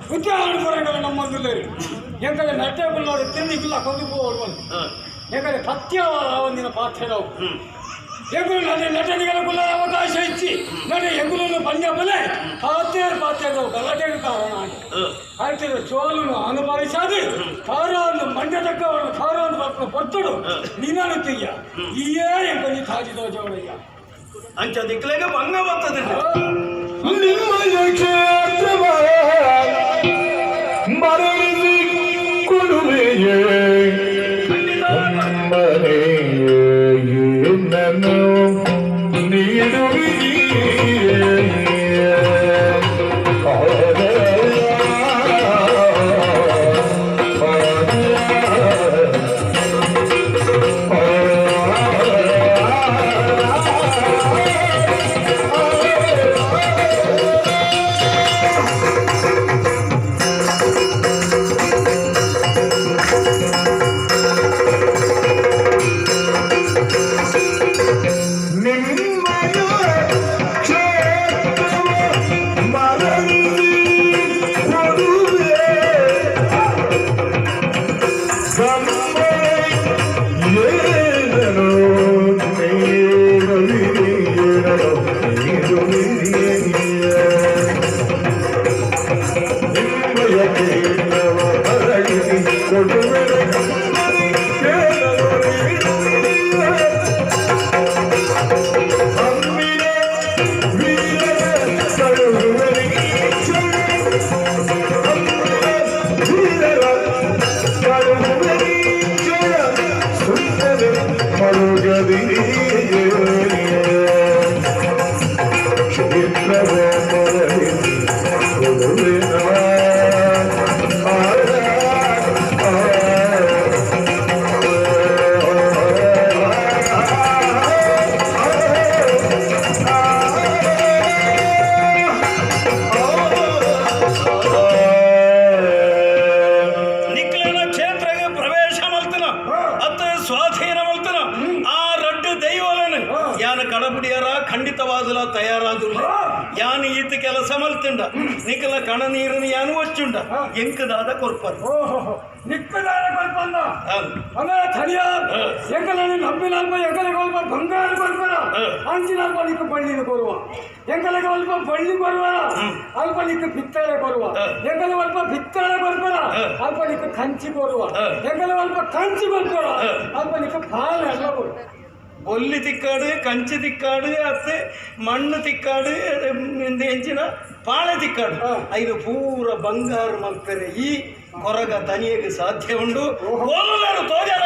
ಉದಾಹರಣೆ ಕೊರಗಲ ನಮ್ಮಂದುಲ್ಲೇರು ಎಂಕಲೆ ನಟ್ಟೆ ಬುಲ್ಲೋಡು ತಿಂದಿಲ್ಲ ಕೊಂದು ಪೋವಡು ಎಂಕಲೆ ಪತ್ಯವಾದ ಒಂದಿನ ಪಾತ್ರೆದವು ಎಂಗುಲು ನಡೆ ನಟನಿಗಳ ಕುಲ್ಲ ಅವಕಾಶ ಇಚ್ಚಿ ನಡೆ ಎಂಗುಲನ್ನು ಪಂಜಾಬಲೆ ಪಾತ್ರೆ ಪಾತ್ರೆದವು ಗಲಾಟೆಗೆ ಕಾರಣ ಆಯ್ತು. ಚೋಲುನು ಅನುಭವಿಸಾದು ಕಾರಾಂದು ಮಂಡ್ಯದಕ್ಕವನು ಕಾರಾಂದು ಬರ್ಪುನ ಪೊರ್ತುಡು ನೀನಾನು ತೆಯ್ಯ ಈಯೇ ಎಂಕೊಂಜಿ ತಾಜಿ ದೋಜವಳಯ್ಯ. ಅಂಚ ದಿಕ್ಲೆಗ ಭಂಗ ಬರ್ತದೆ. ನಿಮ್ಮಯ ಕ್ಷೇತ್ರವ ಮರಳಿಸಿ ಕೊಡುವೆಯೇ ನನ್ನು ನೀಡುವಿರಿ. ನಿಮ್ಮಯ ಕ್ಷೇತ್ರವ ಮರಳಿಸಿ ಕೊಡುವೆ ಏನನು ನೀಡುವಿರಿ ನೀಡುವಿರಿ. ನಿಮ್ಮಯ ಕ್ಷೇತ್ರವ ಮರಳಿಸಿ ಕೊಡುವೆ ಏನನು ನೀಡುವಿರಿ. ಅಮ್ಮಿನ ವೀರರ ಕಳುಹುವರಿ ಅಮ್ಮಿನ ವೀರರ ಕಳುಹುವರಿ ಸುಂದರ ಮರುಗದಿ ಕ್ಷೇತ್ರವ ಮರಳಿಸಿ ಕೊಡುವೆನ. ಆ, ಆ, ನಿಕ್ಲೆನ ಕ್ಷೇತ್ರಗೆ ಪ್ರವೇಶ ಮಲ್ತನ ಅತ್ತ ಸ್ವಾಧೀನ ಮಲ್ತನ ಆ ರಡ್ಡು ದೈವಲನು ಯಾನ ಕಡಬುಡಿಯರ ಖಂಡಿತವಾದಲ ತಯಾರಾದುಲ್ಲ. ಯಾನು ಈತ ಕೆಲಸ ಮಲ್ತುಂಡ ನಿಕ್ಕಲ ಕಣ ನೀರನ್ನು ಯಾನು ವಚ್ಚುಂಡ ಎಂಕದಾದ ಕೊರ್ಪರ್. ಓಹೋ, ನಿಕ್ಕದಾರ ಕೊಲ್ಪಂದ ಅಂದ್ರೆ ಥಳಿಯ ಎಂಕಲನ್ನು ನಂಬಿನಲ್ಪ ಎಂಕಲಿಗೆ ಅಲ್ಪ ಬಂಗಾರ ಕೊಲ್ಪರ ಅಂಚಿನಲ್ಪ ನಿಕ್ಕ ಪಳ್ಳಿನ ಕೊರುವ, ಎಂಕಲಿಗೆ ಅಲ್ಪ ಪಳ್ಳಿ ಕೊರುವರ ಅಲ್ಪ ನಿಕ್ಕ ಪಿತ್ತಳೆ ಕೊರುವ, ಎಂಕಲಿಗೆ ಅಲ್ಪ ಪಿತ್ತಳೆ ಕೊಲ್ಪರ ಅಲ್ಪ ನಿಕ್ಕ ಕಂಚಿ ಕೊರುವ, ಎಂಕಲಿಗೆ ಅಲ್ಪ ಕಂಚಿ ಕೊಲ್ಪರ ಅಲ್ಪ ನಿಕ್ಕ ಪಾಲ ಎಲ್ಲ ಕೊರುವ. ಬೊಲ್ಲಿ ತಿಕ್ಕಾಡು, ಕಂಚಿ ತಿಕ್ಕಾಡು, ಅತ್ತೆ ಮಣ್ಣು ತಿಕ್ಕಾಡು, ಎಂಚಿನ ಪಾಳೆ ತಿಕ್ಕಾಡು, ಐನು ಪೂರ ಬಂಗಾರ ಮಲ್ಪೆರೆ ಈ ಕೊರಗ ತನಿಯಗೆ ಸಾಧ್ಯ ಉಂಡು. ಓಲುಲಾರು ತೋಜಾದ.